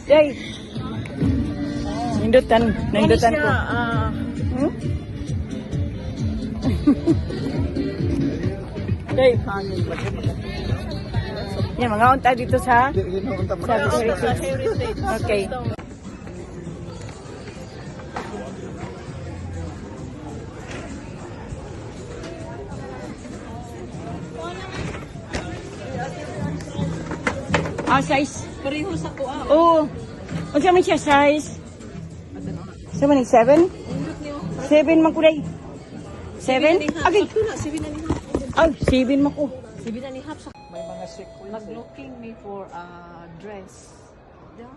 Day. Nindutan, nindutan ko. Ah, Day. Yan, mga unta dito sa sa Heritage. Heritage. Okay. Ah, size. Pareho sa kuha. Oo. Unsa man siya size? Sa man ni 7? 7 man kuday. 7? Okay. Sakto na, 7 na ni Hap. Ay, 7 man ko. 7 na ni Hap. May mga sequins. Mag-looking me for a dress. Yeah.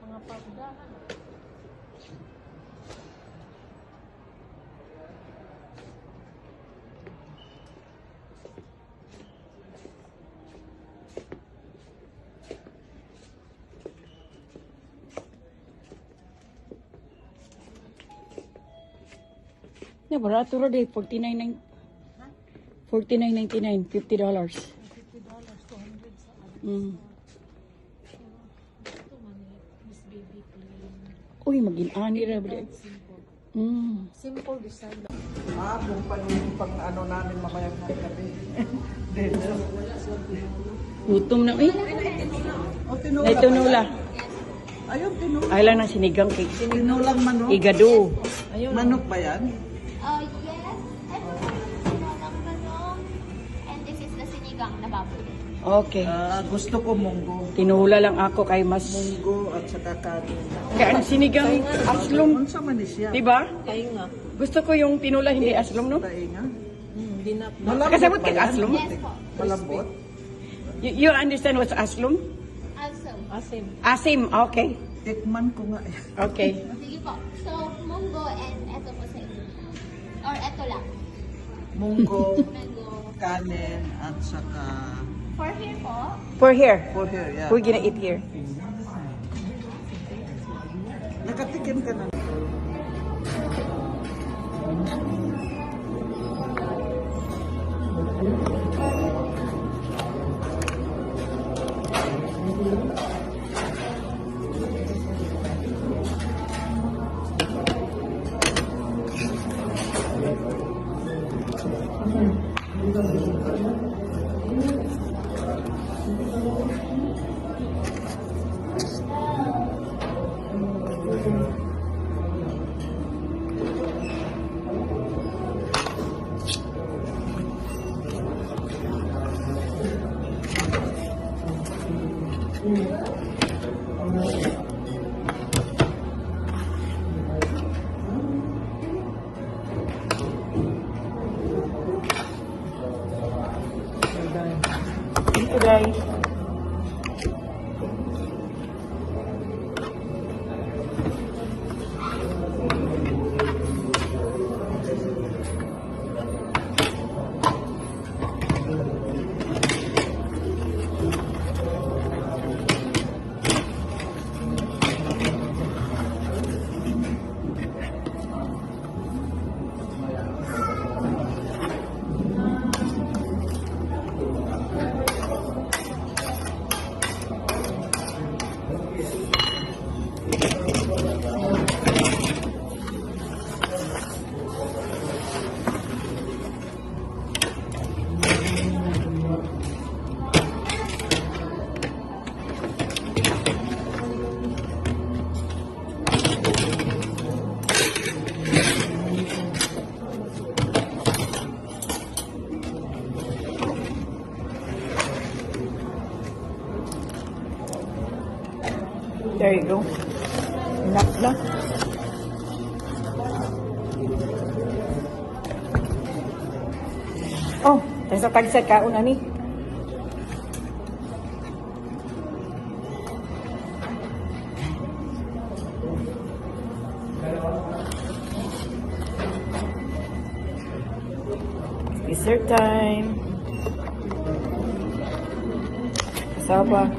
Mga pagdahan. Na barato ra day, 49.99, $49.99, $50. $50, 200 sa Ito man, Miss Baby plain. Uy, magin-ani ra ba? Simple. Simple design. Ah, kung pang, pang ano namin mamayang gabi. Dinner. Gutom na eh. O, tinula. Nay tinula. Ayun, tinula. Ay lang ng sinigang cake. Tinulang manok. Igado. Ayun. Manok ba yan? Yes. Ito po yung tinolang manok. And this is the sinigang na baboy. Okay. Ah, gusto ko munggo. Tinula lang ako kay mas Munggo at saka kanin. kay ang sinigang aslom, Unsa man ni siya? di ba? Tainga. Gusto ko yung tinula, hindi aslom, no? Tainga. Hindi na. Malambot Kasabot ba kag yan? aslom? Yes po. Malambot? You understand what's aslom? Also, Asim. Asim, okay. Tikman ko nga. Okay. Sige po. So, munggo and eto po sa inyo. Or eto lang. Munggo, Mango. Kanin, at saka For here po, For here. For here, yeah. We're gonna eat here. Nakatikim ka na. Thank you, guys. There you go. Enough na. Oh, tagsa tagsa kaon ani. Dessert time. Kasaba.